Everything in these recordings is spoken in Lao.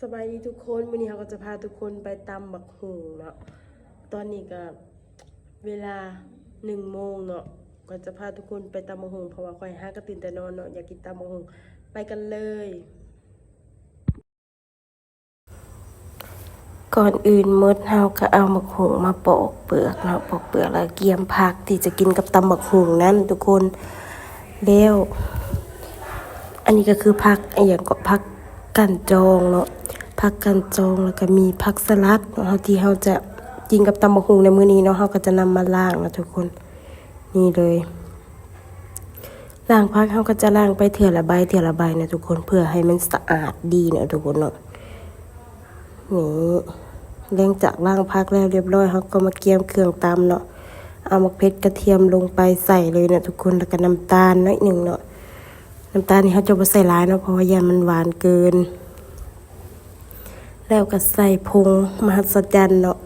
ສະບາຍດີທຸກຄົນ, ມື້ນີ້ເຮົາກໍຈະພາທຸກຄົນໄປຕຳບັກຫຸ່ງເນາະ. ຕອນນີ້ກໍເວລາໜຶ່ງໂມງເນາະ, ກໍຈະພາທຸກຄົນໄປຕຳບັກຫຸ່ງ ເພາະວ່າຂ້ອຍຫາກໍຕື່ນແຕ່ນອນເນາະ, ຢາກກິນຕຳບັກຫຸ່ງ. ໄປກັນເລີຍ. ກ່ອນອື່ນໝົດເຮົາກໍເອົາບັກຫຸ່ງມາປອກເປືອກເນາະ, ປອກເປືອກແລ້ວກຽມຜັກທີ່ຈະກິນກັບຕຳບັກຫຸ່ງນັ້ນທຸກຄົນ. ແລ້ວ ອັນນີ້ກໍຄືຜັກ ອີ່ຫຍັງເກາະ ຜັກກັ່ນຈອງເນາະ, ຜັກກັ່ນຈອງ ແລ້ວກໍມີຜັກສະຫຼັດເນາະ ທີ່ເຮົາຈະກິນກັບຕຳບັກຫຸ່ງໃນມື້ນີ້ເນາະ. ເຮົາກໍຈະນຳມາລ້າງເນາະທຸກຄົນ, ນີ້ເລີຍ. ລ້າງຜັກເຮົາກໍຈະລ້າງໄປເທື່ອລະໃບ ເທື່ອລະໃບເນາະທຸກຄົນ, ເພື່ອໃຫ້ມັນສະອາດດີເນາະທຸກຄົນເນາະ. ນີ້ ຫຼັງຈາກລ້າງຜັກແລ້ວຮຽບຮ້ອຍ ເຮົາກໍມາກຽມເຄື່ອງຕຳເນາະ. ເອົາໝາກເຜັດກະທຽມລົງໄປໃສ່ເລີຍເນາະທຸກຄົນ, ແລ້ວກໍນ້ຳຕານໜ້ອຍໜຶ່ງເນາະ. ນ້ຳຕານນີ້ເຮົາຈະບໍ່ໃສ່ຫຼາຍເນາະ ເພາະວ່າຢ້ານມັນຫວານເກີນ. ແລ້ວກໍໃສ່ຜົງມະຫັດສະຈັນເນາະ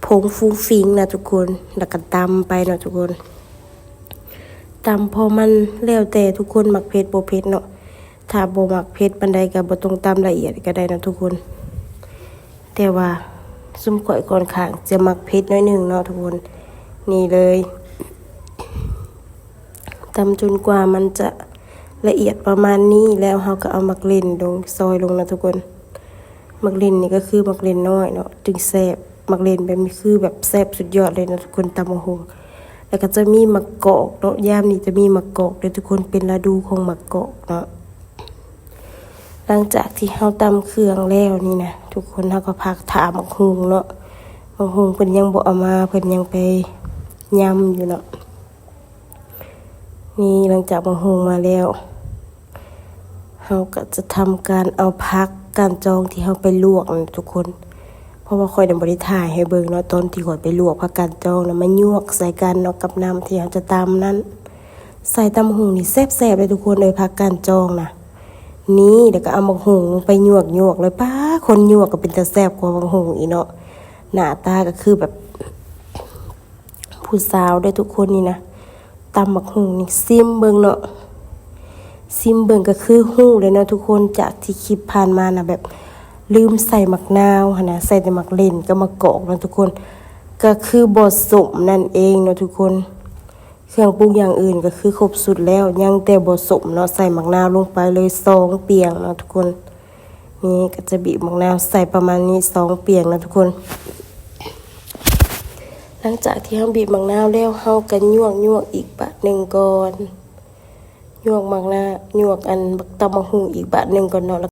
ຜົງຟຸ້ງຟິງນະທຸກຄົນ, ແລ້ວກໍຕຳໄປເນາະທຸກຄົນ. ຕຳພໍມັນ ແລ້ວແຕ່ທຸກຄົນມັກເຜັດບໍ່ເຜັດເນາະ. ຖ້າບໍ່ມັກເຜັດປານໃດກໍບໍ່ຕ້ອງຕຳລະອຽດກໍໄດ້ເນາະທຸກຄົນ, ແຕ່ວ່າຊຸມຂ້ອຍຂ້ອນຂ້າງຈະມັກເຜັດໜ້ອຍໜຶ່ງເນາະທຸກຄົນ. ນີ້ເລີຍ ຕຳຈົນກວ່າມັນຈະລະອຽດປະມານນີ້ ແລ້ວເຮົາກໍເອົາໝາກເລັ່ນລົງ ຊອຍລົງນະທຸກຄົນ. ໝາກເລັ່ນນີ້ກໍຄືໝາກເລັ່ນນ້ອຍເນາະ ຈຶ່ງແຊບ. ໝາກເລັ່ນແບບນີ້ຄືແບບແຊບສຸດຍອດເລີຍນະທຸກຄົນ, ຕຳບັກຫຸ່ງ. ແລ້ວກໍຈະມີໝາກກອກເນາະ, ຍາມນີ້ຈະມີໝາກກອກເດີທຸກຄົນ, ເປັນລະດູຂອງໝາກກອກເນາະ. ຫຼັງຈາກທີ່ເຮົາຕຳເຄື່ອງແລ້ວນີ້ນະທຸກຄົນ, ເຮົາກໍພັກຖ້າໝາກຫຸ່ງເນາະ. ໝາກຫຸ່ງເພິ່ນຍັງບໍ່ເອົາມາ, ເພິ່ນຍັງໄປຍຳຢູ່ເນາະ. ນີ້ ຫຼັງຈາກໝາກຫຸ່ງມາແລ້ວ ເຮົາກໍຈະທຳການເອົາຜັກກ້ານຈອງທີ່ເຮົາໄປລວກນະທຸກຄົນ, ເພາະວ່າຂ້ອຍນະບໍ່ໄດ້ຖ່າຍໃຫ້ເບິ່ງເນາະ. ຕອນທີ່ຂ້ອຍໄປລວກຜັກກ້ານຈອງນະ ມາຍວກໃສ່ກັນເນາະ ກັບນ້ຳທີ່ເຮົາຈະຕຳນັ້ນ. ໃສ່ຕຳບັກຫຸ່ງນີ້ແຊບໆເລີຍທຸກຄົນເອີຍ, ຜັກກ້ານຈອງນະ. ນີ້ ແລ້ວກໍເອົາໝາກຫຸ່ງລົງໄປຍວກໆເລີຍ. ປ້າ ຄົນຍວກກໍເປັນຕາແຊບກວ່າໝາກຫຸ່ງອີກເນາະ. ໜ້າຕາກໍຄືແບບ ຜູ້ສາວເດີທຸກຄົນນີ້ນະ. ຕຳບັກຫຸ່ງນີ້ ຊິມເບິ່ງເນາະ, ຊິມເບິ່ງກໍຄືຮູ້ເລີຍເນາະທຸກຄົນ. ຈາກທີ່ຄລິບຜ່ານມານະ ແບບລືມໃສ່ໝາກນາວຫັ້ນນະ, ໃສ່ແຕ່ໝາກເລັ່ນກັບໝາກກອກເນາະທຸກຄົນ, ກໍຄືບໍ່ສົ້ມນັ້ນເອງເນາະທຸກຄົນ. ເຄື່ອງປຸງຢ່າງອື່ນກໍຄືຄົບສຸດແລ້ວ, ຍັງແຕ່ບໍ່ສົ້ມເນາະ. ໃສ່ໝາກນາວລົງໄປເລີຍສອງປຽງເນາະທຸກຄົນ. ນີ້ກໍຈະບີບໝາກນາວໃສ່ປະມານນີ້ສອງປຽງນະທຸກຄົນ. ຫຼັງຈາກທີ່ເຮົາບີບໝາກນາວແລ້ວ ເຮົາກໍຍວກໆອີກບາດໜຶ່ງກ່ອນ, ຍວກໝາກນາວ ຍວກອັນບັກ ຕຳບັກຫຸ່ງອີກບາດໜຶ່ງກ່ອນເນາະ, ແລ້